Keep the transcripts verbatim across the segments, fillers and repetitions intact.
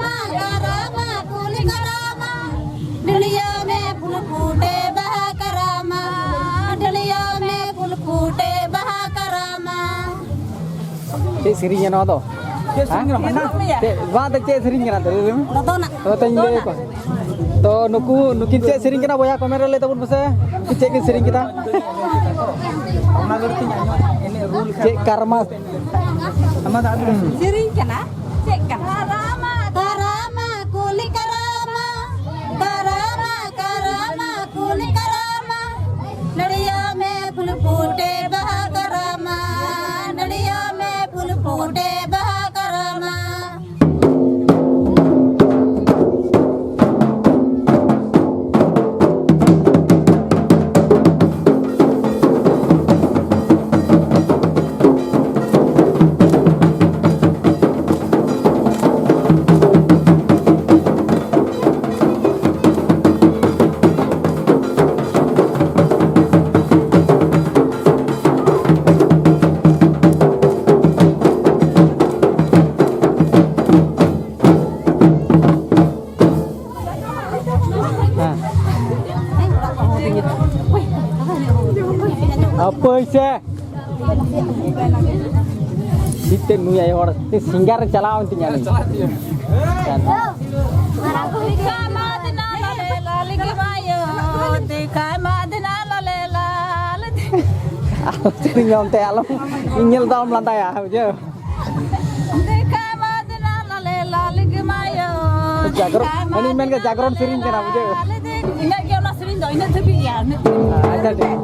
ᱠᱟᱨᱟᱢᱟ, ᱠᱩᱞᱤ ᱠᱟᱨᱟᱢᱟ, ᱰᱟᱹᱞᱤᱭᱟᱹ ᱢᱮ ᱯᱷᱩᱞ ᱯᱷᱩᱴᱮ ᱵᱟᱦᱟ ᱠᱟᱨᱟᱢᱟ, ᱰᱟᱹᱞᱤᱭᱟᱹ ᱢᱮ ᱯᱷᱩᱞ ᱯᱷᱩᱴᱮ ᱵᱟᱦᱟ ᱠᱟᱨᱟᱢᱟ᱾ ᱪᱮᱫ ᱥᱮᱨᱮᱧ ᱠᱟᱱᱟ ᱱᱚᱣᱟ ᱫᱚ? ᱪᱮᱫ ᱥᱮᱨᱮᱧ ᱠᱟᱱᱟ? ᱦᱮᱸ? ᱪᱮᱫ, ᱵᱟᱝ ᱫᱚ ᱪᱮᱫ ᱥᱮᱨᱮᱧ ᱠᱟᱱᱟ ᱛᱚ? ᱞᱟᱹᱭ ᱢᱮ᱾ ᱫᱚᱫᱚᱱᱟᱜ᱾ ᱛᱚ, ᱛᱚᱧ ᱞᱟᱹᱭ ᱟᱠᱚᱣᱟ᱾ ᱛᱚ, ᱱᱩᱠᱩ, ᱱᱩᱠᱤᱱ ᱪᱮᱫ ᱥᱮᱨᱮᱧ ᱠᱟᱱᱟ ᱵᱚᱭᱦᱟ? ᱠᱚᱢᱮᱱᱴ ᱨᱮ ᱞᱟᱹᱭ ᱛᱟᱵᱚᱱ ᱯᱮᱥᱮ᱾ ᱪᱮᱫ ᱠᱤᱱ ᱥᱮᱨᱮᱧ ᱠᱮᱫᱟ? ᱚᱱᱟ ᱜᱷᱟᱹᱲᱤᱡ ᱛᱤᱧ ᱟᱸᱡᱚᱢ ᱮᱱᱮᱡ ᱨᱩ ᱞᱮᱠᱷᱟᱱ᱾ ᱪᱮᱫ ᱠᱟᱨᱢᱟ? ᱟᱢᱟᱜ ᱫᱚ ᱟᱹᱰᱤ ᱥᱮᱨᱮᱧ ᱠᱟᱱᱟ? ᱪᱮᱫ ᱠᱟᱱᱟ? ᱠᱟᱨᱟᱢᱟ, ᱠᱟᱨᱟᱢᱟ, ᱠᱩᱞᱤ ᱠᱟᱨᱟᱢᱟ, ᱠᱟᱨᱟᱢᱟ, ᱠᱟᱨᱟᱢᱟ, ᱠᱩᱞᱤ ᱠᱟᱨᱟᱢᱟ, ᱱᱟᱹᱲᱤᱭᱟᱹ ᱢᱮ ᱯᱷᱩᱞ ᱯᱷᱩᱴᱮ ᱵᱟᱦᱟ ᱠᱟᱨᱟᱢᱟ, ᱱᱟᱹᱲᱤᱭᱟᱹ ᱢᱮ ᱯᱷᱩᱞ ᱯᱷᱩᱴᱮ ᱵᱟᱦᱟ ᱠᱟᱨᱟᱢᱟ᱾ ᱦᱮᱸ᱾ ᱦᱟᱯᱳᱭ ᱥᱮ᱾ ᱢᱤᱫᱴᱮᱱ ᱱᱩᱭ ᱟᱭᱳ ᱦᱚᱲ ᱥᱤᱝᱜᱟᱨ ᱨᱮ ᱪᱟᱞᱟᱣ ᱮᱱ ᱛᱤᱧᱟ ᱱᱩᱭ᱾ ᱟᱞᱚ ᱪᱮᱫ ᱤᱧ ᱚᱱᱛᱮ ᱟᱞᱚᱢ ᱤᱧ ᱧᱮᱞ ᱫᱚ ᱟᱞᱚᱢ ᱞᱟᱸᱫᱟᱭᱟ, ᱵᱩᱡᱷᱟᱹᱣ? ᱡᱟᱜᱽᱨᱚᱱ, ᱩᱱᱤ ᱢᱮᱱ ᱜᱮ ᱡᱟᱜᱽᱨᱚᱱ ᱥᱮᱨᱮᱧ ᱠᱟᱱᱟ, ᱵᱩᱡᱷᱟᱹᱣ? ᱤᱱᱟᱹᱜ ᱜᱮ ᱚᱱᱟ ᱥᱮᱨᱮᱧ ᱫᱚ, ᱤᱱᱟᱹᱜ ᱫᱷᱟᱹᱵᱤᱡ ᱜᱮ, ᱤᱱᱟᱹᱜ ᱫᱷᱟᱹᱵᱤᱡ᱾ ᱟᱪᱪᱷᱟ, ᱴᱷᱤᱠ᱾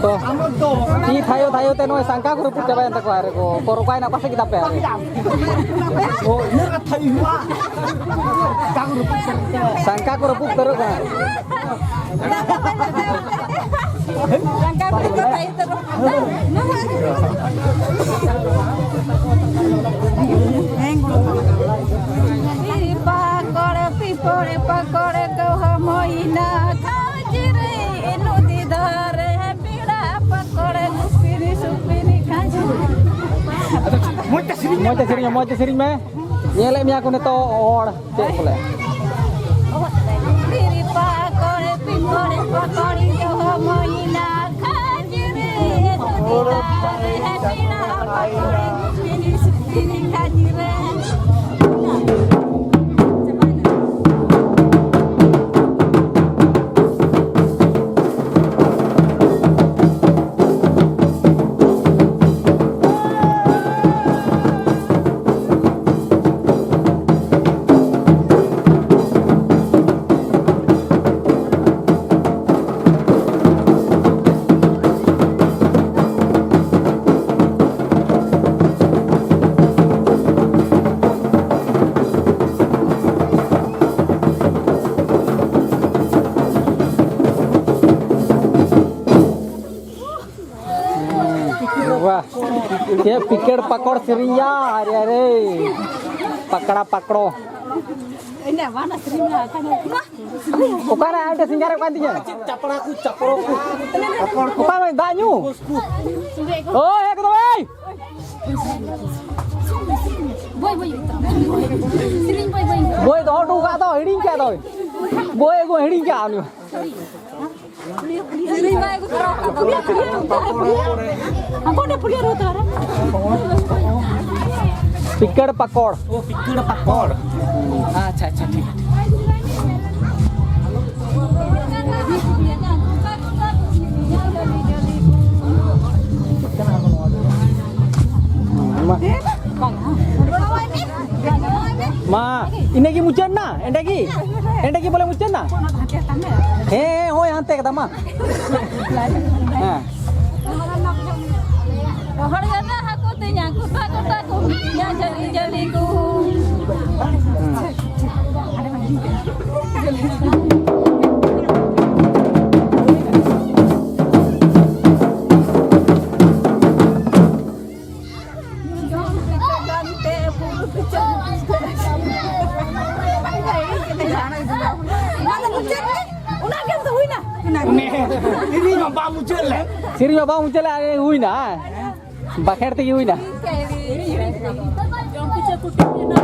ᱛᱚ, ᱛᱤ ᱛᱷᱟᱭᱚ ᱛᱷᱟᱭᱚ ᱛᱮ ᱱᱚᱜᱼᱚᱭ ᱥᱟᱝᱠᱟ ᱠᱚ ᱨᱟᱹᱯᱩᱫ ᱪᱟᱵᱟᱭᱮᱱ ᱛᱟᱠᱚᱣᱟ᱾ ᱟᱨᱮ ᱠᱚ, ᱠᱚ ᱨᱚᱠᱟᱭᱮᱱᱟ, ᱚᱠᱟ ᱥᱮᱫ ᱠᱮᱫᱟ ᱯᱮ? ᱟᱨᱮ? ᱥᱟᱝᱠᱟ ᱠᱚ ᱨᱟᱹᱯᱩᱫ ᱩᱛᱟᱹᱨᱚᱜ ᱠᱟᱱᱟ᱾ ᱥᱟᱝᱠᱟ ᱠᱚ ᱨᱟᱹᱯᱩᱫ ᱩᱛᱟᱹᱨᱚᱜ ᱠᱟᱱᱟ᱾ ᱯᱤᱯᱚᱲᱮ ᱯᱟᱠᱚᱲᱮ ᱠᱚ ᱦᱚᱢᱚᱭᱤᱱᱟ ᱠᱷᱟᱡᱤᱨᱮ ᱱᱚᱫᱤ ᱫᱷᱟᱨᱮ ᱯᱤᱲᱟ ᱯᱟᱠᱚᱲᱮ ᱜᱩᱯᱤᱱᱤ ᱥᱩᱯᱤᱱᱤ ᱠᱷᱟᱡᱤᱨᱮ᱾ ᱢᱚᱡᱽ ᱛᱮ ᱥᱮᱨᱮᱧ ᱢᱮ, ᱢᱚᱡᱽ ᱛᱮ ᱥᱮᱨᱮᱧ ᱢᱮ᱾ ᱧᱮᱞᱮᱫ ᱢᱮᱭᱟ ᱠᱚ ᱱᱤᱛᱚᱜ ᱦᱚᱲ ᱪᱮᱫ ᱵᱚᱞᱮ᱾ ᱯᱤᱨᱤ ᱯᱟᱠᱚᱲᱮ ᱯᱤᱯᱚᱲᱮ ᱯᱟᱠᱚᱲᱤ ᱡᱚᱦᱚ ᱢᱚᱭᱱᱟ ᱠᱷᱟᱡᱨᱮ ᱫᱩᱫᱤ ᱫᱟᱨᱮ ᱦᱮᱯᱤᱲᱟ ᱯᱟᱠᱚᱲᱮ ᱜᱩᱯᱤᱱᱤ ᱥᱩᱯᱤᱱᱤ ᱠᱷᱟᱡᱨᱮ᱾ ᱵᱟᱦ, ᱪᱮᱫ ᱯᱤᱠᱮᱲ ᱯᱟᱠᱚᱲ ᱥᱮᱨᱮᱧ ᱭᱟ, ᱟᱨᱮ, ᱟᱨᱮ, ᱯᱟᱠᱲᱟ ᱯᱟᱠᱲᱚ᱾ ᱚᱠᱟᱨᱮ ᱟᱨ ᱢᱤᱫᱴᱮᱱ ᱥᱤᱝᱜᱟᱨ ᱚᱠᱟᱭᱮᱱ ᱛᱤᱧᱟ? ᱪᱟᱯᱲᱟ ᱠᱚ, ᱪᱟᱯᱲᱚ ᱠᱚ᱾ ᱚᱠᱟ ᱨᱮ ᱫᱟᱜ ᱧᱩ? ᱳᱭ, ᱮᱠᱫᱚᱢ, ᱮᱭ! ᱵᱳᱭ, ᱵᱳᱭ, ᱥᱮᱨᱮᱧ ᱵᱳᱭ, ᱵᱳᱭ᱾ ᱵᱳᱭ ᱫᱚᱦᱚ ᱦᱚᱴᱚ ᱠᱟᱜ ᱫᱚ, ᱦᱤᱲᱤᱧ ᱠᱟᱜ ᱫᱚᱭ᱾ ᱵᱳᱭ ᱟᱹᱜᱩ ᱦᱤᱲᱤᱧ ᱠᱟᱜᱼᱟ ᱩᱱᱤ᱾ ᱯᱤᱠᱟᱹᱲ ᱯᱟᱠᱚᱲ᱾ ᱚ, ᱯᱤᱠᱟᱹᱲ ᱯᱟᱠᱚᱲ᱾ ᱟᱪᱪᱷᱟ, ᱟᱪᱪᱷᱟ, ᱴᱷᱤᱠ, ᱴᱷᱤᱠ᱾ ᱢᱟ, ᱤᱱᱟᱹ ᱜᱮ ᱢᱩᱪᱟᱹᱫ ᱮᱱᱟ? ᱮᱸᱰᱮ ᱜᱮ? ᱮᱸᱰᱮ ᱜᱮ ᱵᱚᱞᱮ ᱢᱩᱪᱟᱹᱫ ᱮᱱᱟ? ᱦᱮᱸ, ᱦᱮᱸ, ᱦᱳᱭ, ᱦᱟᱱᱛᱮ ᱠᱟᱫᱟ, ᱢᱟ᱾ ᱦᱮᱸ᱾ ᱨᱚᱦᱚᱲ ᱜᱟᱰᱟ ᱦᱟᱹᱠᱩ ᱛᱮᱧᱟᱝ ᱠᱚᱴᱟ ᱠᱚᱴᱟ ᱠᱚ ᱢᱤᱫ ᱡᱷᱟᱹᱞᱤ ᱡᱷᱟᱹᱞᱤ ᱠᱚ᱾ ᱚᱱᱟ ᱫᱚ ᱢᱩᱪᱟᱹᱫ ᱨᱮ, ᱚᱱᱟ ᱜᱮ ᱛᱚ ᱦᱩᱭᱱᱟ᱾ ᱥᱮᱨᱮᱧ ᱢᱟ ᱵᱟᱝ ᱢᱩᱪᱟᱹᱫ ᱞᱮ᱾ ᱥᱮᱨᱮᱧ ᱢᱟ ᱵᱟᱝ ᱢᱩᱪᱟᱹᱫ ᱞᱮ, ᱟᱨ ᱦᱩᱭᱱᱟ, ᱦᱮᱸ? ᱵᱟᱠᱷᱮᱲ ᱛᱮᱜᱮ ᱦᱩᱭᱱᱟ᱾ ᱡᱚᱢ ᱯᱤᱴᱷᱟᱹ ᱠᱚ ᱴᱷᱤᱠ ᱮᱱᱟ᱾